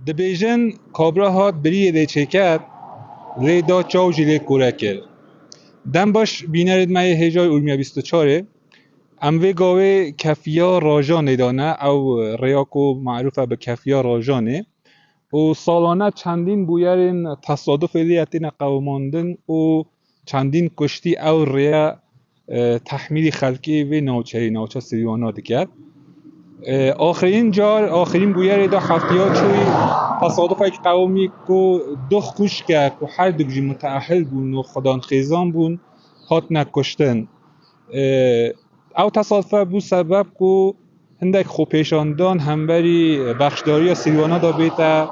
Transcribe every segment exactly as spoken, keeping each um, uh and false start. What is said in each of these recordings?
Dibêjin, kabra hat biriyê lê çêket, lê da çaw jî lê kore kir. Dem baş bînerê me yê hêjayê Urmiya bîst û çarê. Em vê gavê kefiya Rajanê de ne, ew rêya ku marûf e bi kefiya Rajanê. Û salane çendîn bûyerên tesadufê lê têne qewimandin û çendîn kuştî ew rêye, e, tehmîlî xelkê vê navçeyê, navça Sirwana dike. E, axirîn car, axirîn bûyerê de heftiya çûyî tesadufek qewimî ku du xwişke ku her du jî muteehil bûn û xudanxêzan bûn, hatine kuştin. E, ew tesadfe bû sebeb ku hindek xwepêşandan hemberî bexşdariya Sirwana de bête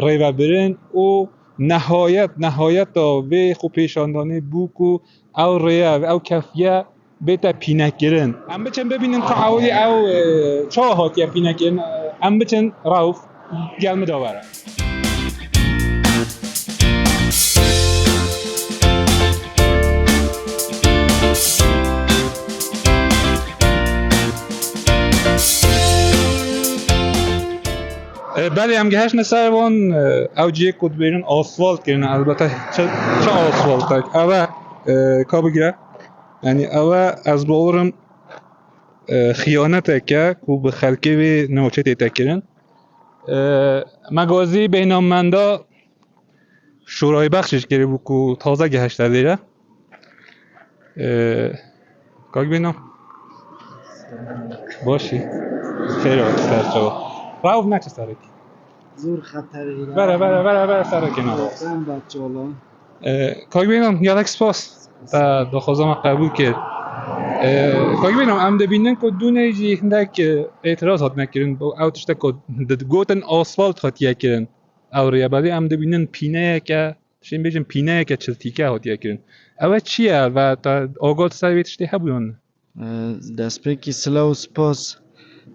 rêvebirin û nehayet, nehayeta vê xwepêşandanê bû ku ew rêye, ew kefiye bête pînekirin. Em biçin bibînin ka ewilî ew, e, çawa hatiye pînekirin. Em biçin Rauf, gel min de were. E, belê, em gehiştine ser wan, e, ew cihê ku dibêjin asfalt kirine, elbete çi, çi asfaltek? Ew e, e, ka bigire. Yanî ew e, ez bawerim, e, xiyanetek e ku bi xelkê vê navçê tête kirin. E, me gazî bêhna menda Şûrayî Bexşîş kirî bû ku taze gehişte lêre. Ee, Kak Bênam. Başî. Xêr hat, ser çawa. Rauf neçe serekî. Zor xeterê. Vere, vere, vere, vere serekê ne. Ben de çola. Ee, Kak Bênam, gelek spas. Te daxwaza me qebûl kir. Ee, Kak Bênam, em dibînin ku dûnê jî hindek, e, êtiraz hatine kirin. Ew tiştek ku di-, gotin asfalt hatiye kirin. Ew rêyebelê em dibînin pîneyeke, şên bêjin pîneyeke çiltîke hatiye kirin. Ew e çi ye ve te agah ser vê tiştê hebû yan ne? Destpêkî silav û spas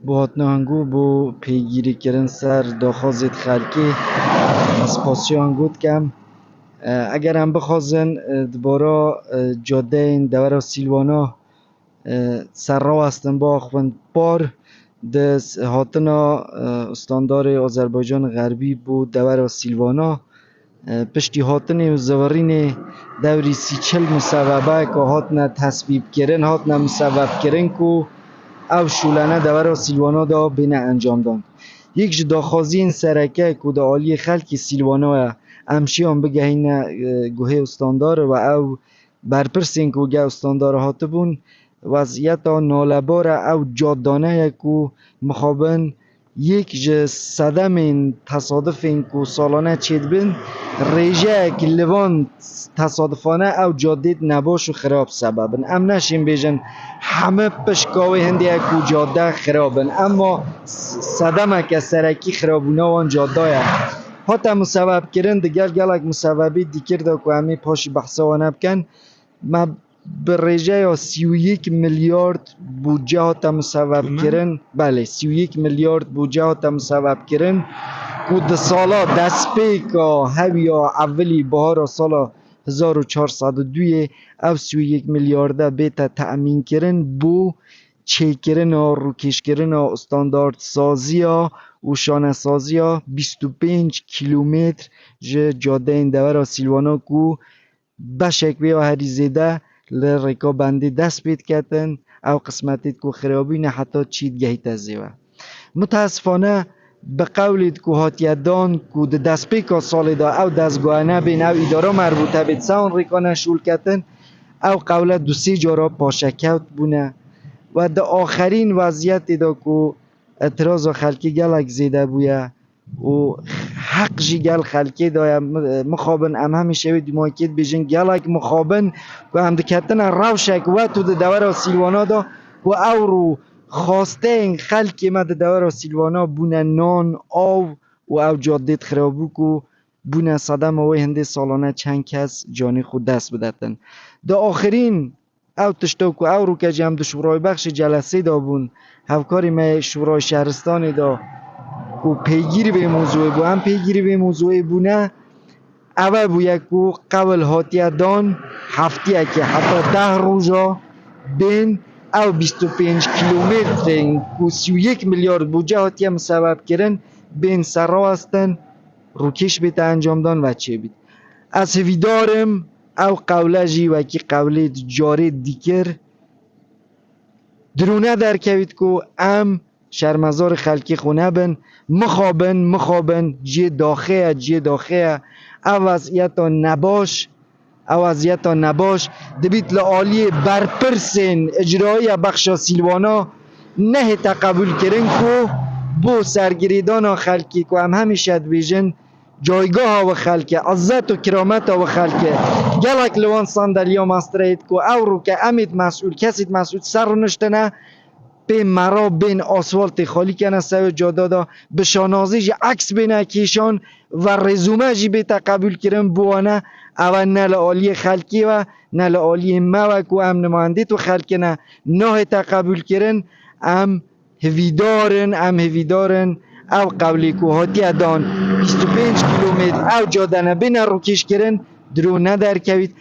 bo hatina hangu, bo pêgîrîkirin ser daxwazêt xelkê. Ez spasiya hangu dikem. Eger em bixwazin, dibara cadeyên dewera Sîlwana e, serrawestin biaxivin par di s-, hatina, e, standarê Azerbaycan Xerbî bo dewera Sîlvana, e, piştî hatinê û zivirînê dewrî sî çil musevebeyeka hatine tesbîbkirin, hatine musevebkirin ku ew şûlene dewera Sîlvana de bêne encamdan. Yek ji daxwaziyên sereke ku di aliyê xelkê Sîlvana ye, em şiyan bigehîne, e, guhê û standar we ew berpirsên ku gel standara hatibûn, weziyeta nalebare ew cadane ye ku mixabin yek ji sedemên tesadifên ku salane çêdibin, rêjeyek li van tesadifane ew cadêt nebaş û xirab sebebin. Em neşên bêjin heme pişka wê hindê ye ku cade xirab in, emma s-, sedemeke serekî xirabûna wan cade ye. Hate musebebkirin, di gel gelek musebebê dîkir de ku em ê paşî behsa wan bikin, me bi rêjeya sî û yek milyard budce hate musewebkirin. Belê, sî û yek milyard budce hate musewebkirin ku di sala destpêka hewiya evilî bihara sala hezar û çar sed û duyê ev sî û yek milyarde bête temînkirin bo çêkirina, rûkêşkirina standartsaziya û şanesaziya bîst û pênc kîlometr ji cadeyên dewera Sîlvana ku beşek wê ya herî zêde li Rêkabendê dest pê diketin, ew qismetêt ku xirabî ne heta çî digehîte zêwe. Mutesifane bi qewlêt ku hatiye dan ku di destpêka salê de ew dezgohe nebên, ew îdara merbûte bê di ser wan rêka ne şûl ketin, ew qewle du sê cara paşekewt bûne we di axerîn weziyetê de ku îtiraza xelkê gelek zêde bûye, û heq jî gel xelkê daye. Mi-, mixabin em hemî şevê dûmakê dibêjin, gelek mixabin ku em diketine rewşek weto di dewera Sîlwana de ku ewro xwasteyên xelkê me di dewera Sîlwana bûne nan, av û ew cadêt xirabû ku bûne sedema wê hindê salane çend kes canê xwe dest bidetin. Di axirîn Ew tişta ku ew rûke jî em di şûrayî bexşê celesê de bûn, hevkarê me yê şûrayî şehristanê de ku pêgîrî vê mozûyê bû, em pêgîrî vê mozûyê bûne, ew e bûye ku qewil hatiye dan heftiyekê heta deh roja bên ew bîst û pênc kîlometrên ku sî û yek milyar budce hatiye misewebkirin, bên serrawestin, rûkêş bête encamdan ve çêbît. Ez hivîdar im ew qewle jî wekî qewlê di carê dîkir dirûne derkevît ku em şermezarê xelkê xwe nebin, mixabin, mixabin, ciyê daxê ye, ciyê daxê ye. Ev weziyeta nebaş, ev weziyeta nebaş dibît li aliyê berpirsên icrayî ya bexşa Sîlwana nehête qebûlkirin ku bo sergirêdana xelkê ku em hemîşe dibêjin, caygaha wî xelk e, izzet û kirameta wî xelk e. Gelek li wan sandeliya mastireyê ku ew rûke em ê mesûl, kesê mesûl ser rûniştine, pê mera bên asfaltê xalî kene ser wê cada de, bi şanazî jî eks bêne kêşan ve rêzûme jî bête qebûlkirin bo wan e. Ew e ne li aliyê xelkê ve, ne li aliyê me ve ku em nimayendêt wî xelkê ne, nahête qebûlkirin. Em hivîdar in, em hivîdar in ew qewlê ku hatiye dan bîst û pênc kîlomêtr ew cadene bêne rûkêşkirin, dirû nederkevît.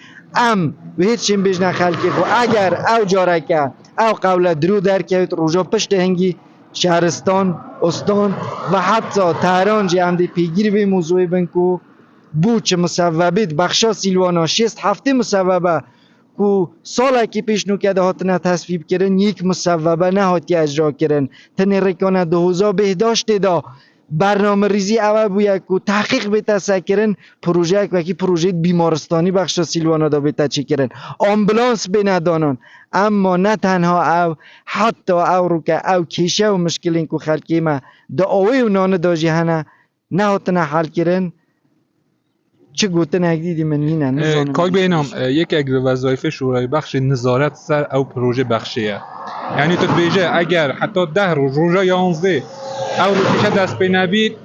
Em wê hêt çin bêjine xelkê xwe, eger ew careke ew qewle dirû derkevît, roja piştê hingî şaristan, ostan ve heta Tehran jî em dê pêgîr vê mûzoyê bin ku bû çi misevebê di bexşa Sîlwana şêst heftê misevebe ku salekî pêş nûke de hatine tesvîbkirin, yek misevebe nehatiye icrakirin. Tenê rêkane di hoza bêhdaştê de bernamerîzî ewe bûye ku tehqîq bête sekirin, projeyek wekî projeyê bîmaristanî bexşa Sîlwana de bête çêkirin. Ambulans bêne danan. Emma ne tenha ew, heta ew rûke ew kêşe û mişkilên ku xelkê me di awê û nanê de jî hene, nehatine helkirin. Çi gotinek dî dî min nîne, nizanim. Kak Behnam, e, yekek li wezayfê şûrayê bexşê nizaret ser ew proje bexşê ye. Yanî tu dibêje eger heta deh roj, roja yanzdê ew rûkêşe dest pê nebît,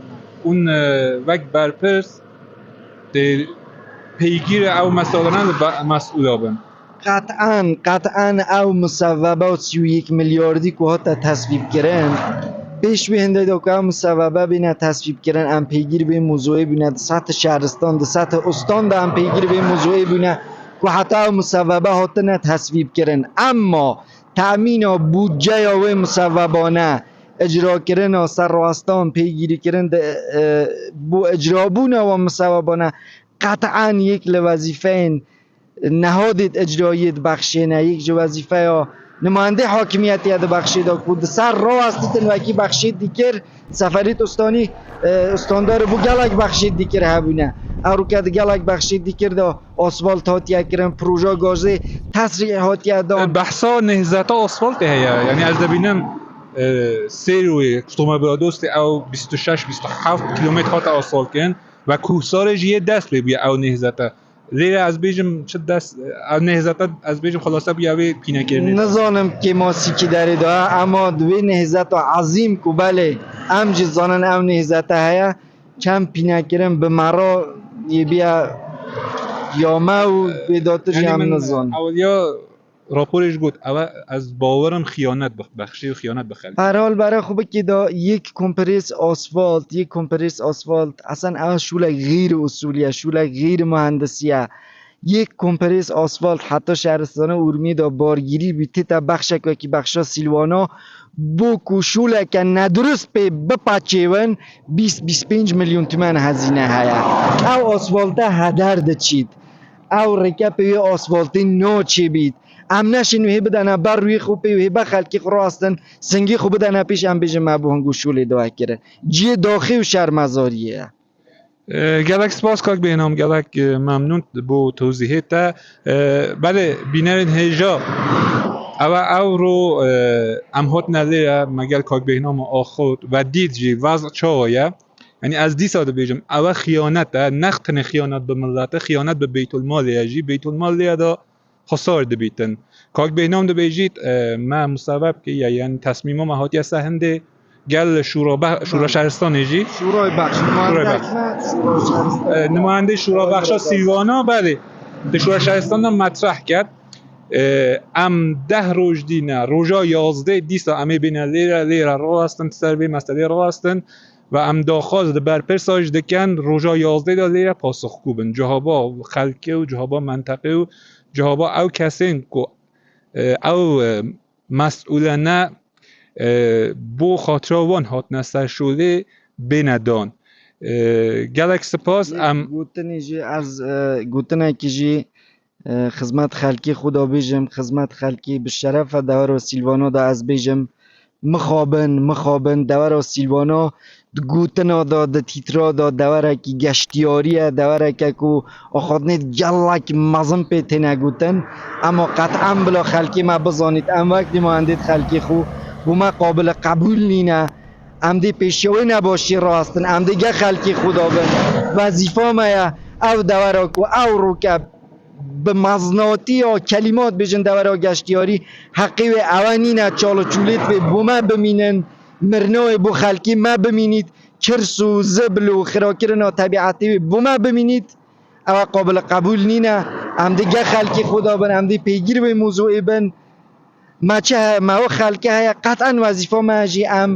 hûn, e, wek berpirs tê pêgîrê ew meselane li be-, mesûla bin. Qet'en, qet'en ew misevebe sî û yek milyardî ku hate tesvîbkirin, pêş wê hindê de ku ew misevebe bîne tesvîbkirin, em pêgîr vê mûzoyê bûne, di sehte şaristan, di sehte ostan de em pêgîr vê mûzoyê bûne ku heta ew misevebe hatine tesvîbkirin. Emma temîna budceya wê misevebane, icrakirina serrastan, pêgîrîkirin di, e, bo icrabûna wan misevebane qet'en yek li wezîfeyên nehadê di icrayiyê dibexşêne, yek ji wezîfeya nimayendê hakimiyetê ye dibexşê de ku di ser rawestitin wekî bexşê dîkir, Seferît Ustanî, e, standarê bo gelek bexşê dîkir hebûne. Ew rûke di gelek bexşê dîkir de asfalt hatiye kirin, proja gazê tesrî hatiye dan. Behsa nehzeta asfaltê heye. Yanî ez dibînim, e, sêr wê Tomebiladostê ew bîst û şeş bîst û heft kîlometr hate asfalt kirin ve Kuhsarê jî yê dest pê bûye ew nehzete. Lêre ez bêjim çi dest, ev nehzete ez bêjim xulase bûye wê pînekirinê. Nizanim kêmasîkî derê de, ema di wê nehzeta ezîm ku belê em jî zanin ew nehzete heye, çend pînekirin bi mera yê bûye ya me û wê datir jî em nizanin. Ewiliya raporê jî got, ew e, ez bawerim xiyanet bi bexşê û xiyanet bi xelkê. Herhal bere xwe bikê de yek komprês asfalt, yek komprês asfalt, esen ew şûlek xeyrî usûlî ye, şûlek xeyrî muhendisî ye. Yek komprês asfalt heta şaristana Urmiyê de bargirî bî, tête bexşek wekî bexşa Sîlwana, bo ku şûleke nedurist pê bipaçêwin, bîst bîst pênc milyon tûmen hezîne heye. Ew asfalte heder diçît. Ew rêke pê wê asfaltê naçêbît. Em neşin wê bidene ber rûyê xwe pê wê be xelkê xwe rastin, singê xwe bidene pêş em bêjin me bo hingû şûlê dawe kirin. Ciyê daxê û şermezariyê ye. E, gelek spas kak Behnam, gelek, e, memnûn bo tewzîhê te. E, belê bînerên hêja, ew e ewro, e, em hatine lêre me gel kak Behnam axivt ve dît jî vez çawa ye. Yanî ez dîsa dibêjim, ew e xiyanet e, ne tenê xiyanet bi milet e, xiyanet bi beytulmalê ye jî. Beytulmalê ye de xisar dibîtin. Kak Behnam dibêjît, e, me museve bike, ya, yanî tesmîma me hatiye ser hindê gel şûra be-, şûra şaristanê jî. Şûrayê bexş. Şûrayê bexş. E, nimayendê şûra bexşa Sîlvana, belê. Di şûra şaristan de metreh ket. E, em deh roj dîne, roja yazdê dîsa em ê bêne lêre, lêre rawestin, ser vê meselê rawestin. Ve em daxwaz li berpirsa jî dikin, roja yazdê de lêre pasixgû bin. Cihaba xelkê û cihaba menteqê û cihaba ew kesên ku, e, ew, e, mesûlane, e, bo xatira wan hatine ser şûlê bêne dan. E, gelek spas. Em gotinê jî ez, e, gotinekî jî, e, xizmet xelkê xwe de bêjim, xizmet xelkê bi şerefe dewera Sîlvana de ez bêjim, mixabin, mixabin, dewera Sîlvana di gotina de, di tîtra de, dewerekî geştiyarî ye, dewereke ku axaftinê gelek mezin pê têne gotin. Ema qet'en bila xelkê me bizanît, em wek dîma em dê di xelkê xwe bo me qabile qebûl nîne. Em dê pêşiya wê nebaşî rawestin. Em dê gel xelkê xwe de bin. Wezîfa me ye ev dewera ku ew rûke bi meznatiya kelîmat bêjin dewera geştiyarî, heqê wê ewe nîne, çal û çûlêt wê bo me bimînin, mirina wê bo xelkê me bimînît, kirs û zibil û xirakirina tebîetê wê bo me bimînît, ewe qabile qebûl nîne. Em dê gel xelkê xwe de bin, em dê pêgîr wê mozûê bin. Me çi he-, me wê xelkê heye, qet'en wezîfa me jî em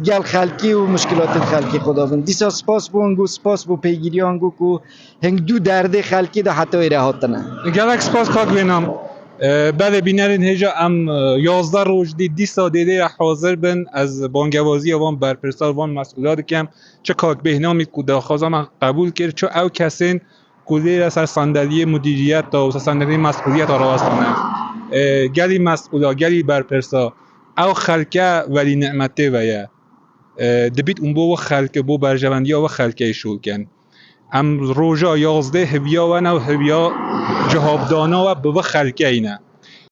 gel xelkê û muşkilatên xelkê xwe de bin. Dîsa spas bo hingû, spas bo pêgiriya hingû ku hingdû derdê xelkê de heta êre hatine. Gelek spas kak Bêhnam. E, belê bînerên hêja em, e, yazdeh roj dî dîsa dê lê re hazir bin. Ez bangewaziya van berpirsa, van mesûla dikim. Çi kak Bêhnamî ku daxwaza me qebûl kir, çi ew kesên ku lê re ser sandeliyê mudiriyeta û ser sandeliyê mesûliyeta rawestane. E, gelî mesûla, gelî berpirsa, ew xelke welî nimetê ve ye. E, dibît û bo we xelke, bo berjewendiya we xelkeyê şol kin. Em roja yazdeh hiviya we ne û hiviya cihapdana we bi we xelkeyî ne.